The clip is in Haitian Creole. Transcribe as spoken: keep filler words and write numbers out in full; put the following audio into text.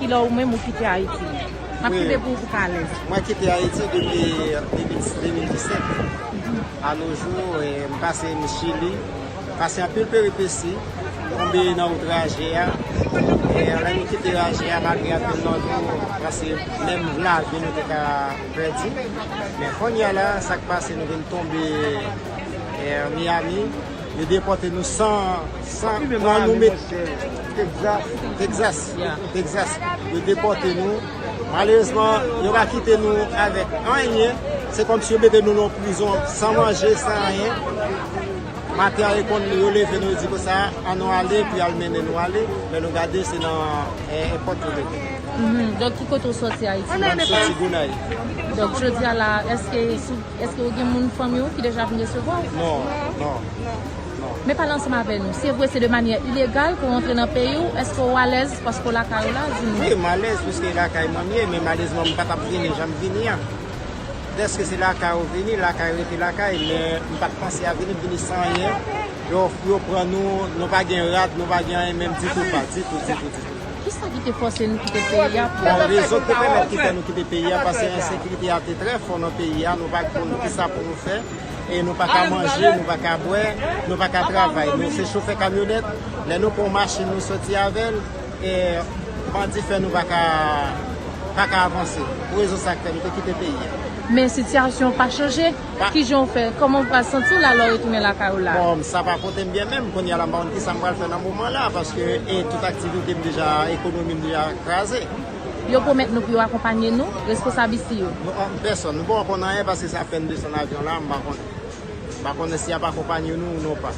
Kilè ou menm ou kite Ayiti? M ap kite pou ou pou ka alèz. Mwen kite Ayiti depi de mil, de mil disèt. A no jou, eh, m pase m Chili, pase anpil peripesi, tonbe nan outraje a. E lè nou kite raje a, malgre anpil nan nou, pase menm lavi nou te ka pèdi. Men kounye a la, sa k pase, nou vin tonbe, eh, Miami. Yo depòte nou san, san pran nou met Texas. Texas. Yo depòte nou. Malerezman, yo pa kite nou avèk anyen. Se kòmsi yo mete nou nan prizon san manje, san anyen. Maten an, yo konn yo leve nou, yo di konsa, "Ann nou ale," epi al mennen nou ale. Lè nou gade, se nan, eh, èpòt yo mete. Mhm. Donk, ki kote w sòti Ayiti? Mwen soti Gonayiv. Donk, jodi a la, èske sou Èske ou gen moun fanmi w ki deja vin resevwa w? Non, non, non. Men pale ansanm avè nou. Se vre se de manyè ilegal pou w antre nan peyi w, èske w alèz paske w lakay ou la? Di nou. Wi, m alèz piske lakay mwen m ye, men malerezman m pa t ap vini jan m vini an. Dèske se lakay ou vini, lakay rete lakay, men m pa t panse a vini, m vini san anyen. Yo, yo pran nou, nou pa gen rad, nou pa gen anyen menm ditou pa, ditou, ditou, ditou. Kisa ki te fòse nou kite peyi a pou... Bon, rezon ki te pèmèt ki fè nou kite peyi a, paske ensekirite a te trè fò nan peyi a, nou pa t konn kisa pou nou fè, e nou pa ka manje, nou pa ka bwè, nou pa ka travay. Nou se chofè kamyonèt, lè nou pran yon machin, nou soti avè l, e bandi fè nou pa ka, pa ka avanse. Pou rezon sa k fè nou te kite peyi a. Men sitiyasyon pa chanje. Pa- Kijan w fè? Kòman w pral santi w la lè w retounen lakay ou la? Bon, sa pa pote m byen menm. Kounye a la, m pa konn kisa m pral fè nan moman la, paske, e, tout aktivite m deja, ekonomi m deja kraze. Yo pwomèt nou pou yo akonpanye nou, responsab isi yo? Nou, an, pèsonn. Nou poko konn anyen paske se apèn desann avyon la, m pa konnen. M pa konnen si y ap akonpanye nou ou non pa.